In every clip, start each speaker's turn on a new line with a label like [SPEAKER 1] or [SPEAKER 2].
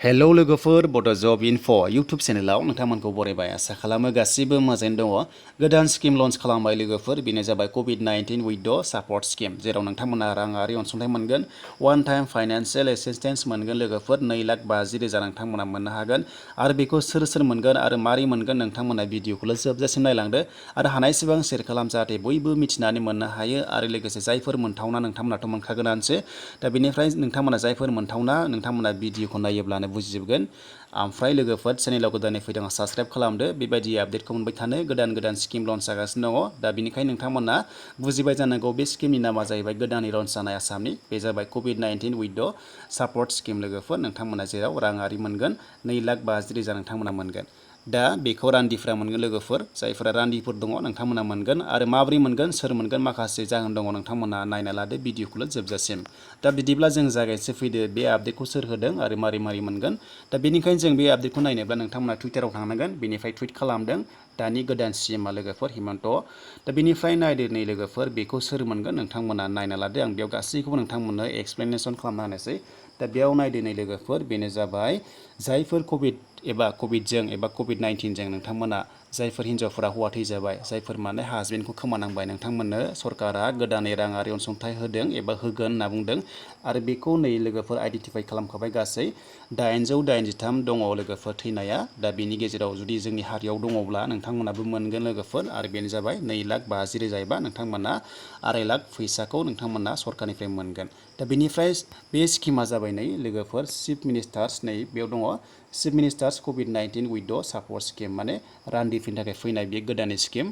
[SPEAKER 1] Hello लोगोफोर बड' जब enough' YouTube चेनेलाव नोंथांमोनखौ बरायबाय आसा खालामो गासिबो मोजाङैनो दङ। गोदान स्किम लन्च खालामबाय लोगोफोर, बेनो जाबाय Covid-19 उइथ सापर्ट स्किम, जेराव नोंथांमोना राङारि अनसुंथाइ मोनगोन, वान टाइम फाइनान्सियेल एसिस्टेन्स मोनगोन लोगोफोर, 2,50,000 नोंथांमोना मोननो हागोन। आरो बेखौ सोर मोनगोन आरो मारै मोनगोन नोंथांमोना भिडिअखौल' जोबजासिम नायलांदो आरो हानायसेबां शेयार खालाम, जाहाथे बयबो मिथिनानै मोननो हायो। आरो लोगोसे जायफोर मोनथावना नोंथांमोनाथ' मोनखागोनानोसै, दा बेनिफ्राय नोंथांमोना जायफोर मोनथावना नोंथांमोना भिडिअखौ नायोब्लानो बुजिजोबगोन। ओमफ्राय लोगोफोर चेनेलाव गोदानै फैदों साबस्क्राइब खालामदो, बेबायदि आपडेटखौ मोनबाय थानो। गोदान स्किम लन्च जागासिनो दङ, दा बेनिखायनो नोंथांमोना बुजिबाय जानांगौ बे स्किमनि नामा जाहैबाय गोदानै लन्च जानाय आसामनि, बे जाबाय Covid-19 उइथ सापर्ट स्किम लोगोफोर। नोंथांमोना जेराव राङारि मोनगोन 2,50,000 नोंथांमोना मोनगोन। दा बेखौ रान्दिफ्रा मोनगोन लोगोफोर, जायफोरा रान्दिफोर दङ नोंथांमोना मोनगोन। आरो माबोरै मोनगोन, सोर मोनगोन, माखासे जाहोन दङ, नोंथांमोना नायना लादो भिडिअखौल' जोबजासिम। दा बिदिब्ला जों जागायनोसै, फैदो बे आपडेटखौ सोर होदों आरो मारै मोनगोन। दा बेनिखायनो जों बे आपडेटखौ नायनोब्ला नोंथांमोना टुइटाराव थांनांगोन, बेनिफ्राय टुइट खालामदों दानि गोदान CMआ लोगोफोर हिमन्त। दा बेनिफ्राय नायदो नै लोगोफोर, बेखौ सोर मोनगोन नोंथांमोना नायना लादो। आं बेयाव गासैखौबो नोंथांमोननो एक्सप्लेनेसन खालामना होनोसै। दा बेयाव नायदो नै लोगोफोर, बेनो जाबाय जायफोर कभिडजों एबा Covid-19जों नोंथांमोना, जायफोर हिन्जावफोरा हौवा थैजाबाय, जायफोर माने हासबेन्डखौ खोमानांबाय, नोंथांमोननो सरकारा गोदानै राङारि अनसुंथाइ होदों एबा होगोन होनना बुंदों। आरो बेखौ नै लोगोफोर आइडेन्टिफाइ खालामखाबाय, गासै 893 दङ लोगोफोर थैनाया। दा बेनि गेजेराव जुदि जोंनि हारियाव दङब्ला नोंथांमोनाबो मोनगोन लोगोफोर। आरो बेनो जाबाय 2,50,000 एबा नोंथांमोना 2,00,000 फैसाखौ नोंथांमोना सरकारनिफ्राय मोनगोन। दा बेनिफ्राय बे स्किमा जाबाय नै लोगोफोर चिफ मिनिस्टार्स, नै बेयाव दङ chief ministers Covid-19 with support scheme, माने रान्दिफोरनि थाखाय फैनाय बे गोदान स्किम।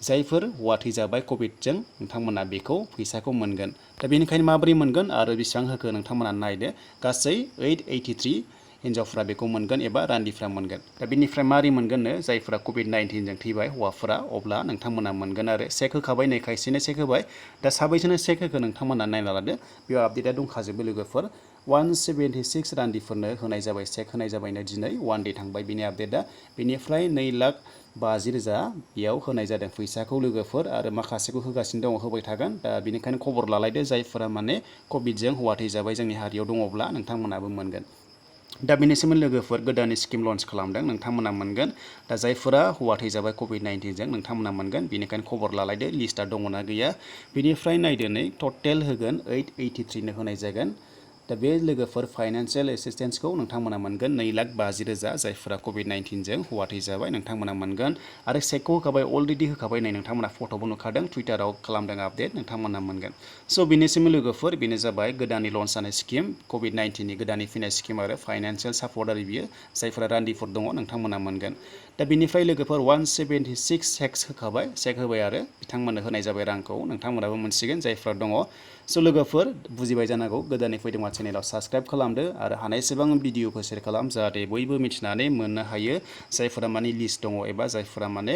[SPEAKER 1] जायफोर हौवा थैजाबाय कभिडजों नोंथांमोना बेखौ फैसाखौ मोनगोन। दा बेनिखायनो माबोरै मोनगोन आरो बेसेबां होखो नोंथांमोना नायदो, गासै 883 हिन्जावफ्रा बेखौ मोनगोन एबा रान्दिफ्रा मोनगोन। दा बेनिफ्राय मारै मोनगोननो, जायफ्रा Covid-19जों थैबाय हौवाफोरा, अब्ला नोंथांमोना मोनगोन आरो चेक होखाबाय, नै खायसेनो चेक होबाय। दा साबैसेनो चेक होखो नोंथांमोना नायना लादो, बेयाव आपडेटआ दंखाजोबो लोगोफोर। 176 रान्दिफोरनो होनाय जाबाय, चेक होनाय जाबायनो दिनै, 1 डे थांबाय बेनि आपडेटआ। बेनिफ्राय 2,50,000 बेयाव होनाय जादों फैसाखौ लोगोफोर, आरो माखासेखौ होगासिनो दङ, होबाय थागोन। दा बेनिखायनो खबर लालायदो, जायफोरा माने कभिडजों हौवा थैजाबाय जोंनि हारियाव दङब्ला नोंथांमोनाबो मोनगोन। दा बेनि सोमोन्दै लोगोफोर गोदान स्किम लन्च खालामदों, नोंथांमोना मोनगोन। दा जायफोरा हौवा थैजाबाय Covid-19जों नोंथांमोना मोनगोन, बेनिखायनो खबर लालायदो लिस्टआ दङना गैया। बेनिफ्राय नायदो नै टटेल होगोन 883 नो होनाय जागोन। दा बे लोगोफोर फाइनान्सियेल एसिस्टेन्सखौ नोंथांमोना मोनगोन 2,50,000, जायफोरा Covid-19जों हौवा थैजाबाय नोंथांमोना मोनगोन। आरो चेकखौ होखाबाय, अलरेडि होखाबाय, नै नोंथांमोना फट'बो नुखादों, टुइटाराव खालामदों आपडेट, नोंथांमोना मोनगोन। स' बेनिसिम लोगोफोर, बेनो जाबाय गोदानै लन्च जानाय स्किम, Covid-19नि गोदानै फैनाय स्किम आरो फाइनान्सियेल सापर्ट आरो बियो, जायफोरा रान्दिफोर दङ नोंथांमोना मोनगोन। दा बेनिफ्राय लोगोफोर 176 चेक्स होखाबाय, चेक होबाय आरो बिथांमोननो होनाय जाबाय रांखौ, नोंथांमोनाबो मोनसिगोन जायफ्रा दङ। स' लोगोफोर बुजिबाय जानांगौ, गोदानै फैदोंबा चेनेलाव साबस्क्राइब खालामदो आरो हानायसेबां भिडिअखौ शेयार खालाम, जाहाथे बयबो मिथिनानै मोननो हायो। जायफोरा माने लिस्ट दङ एबा जायफोरा माने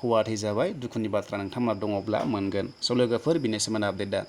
[SPEAKER 1] हौवा थैजाबाय, दुखुनि बाथ्रा नोंथांमोना दङब्ला मोनगोन। स' लोगोफोर बेनोसैमोन आपडेटआ।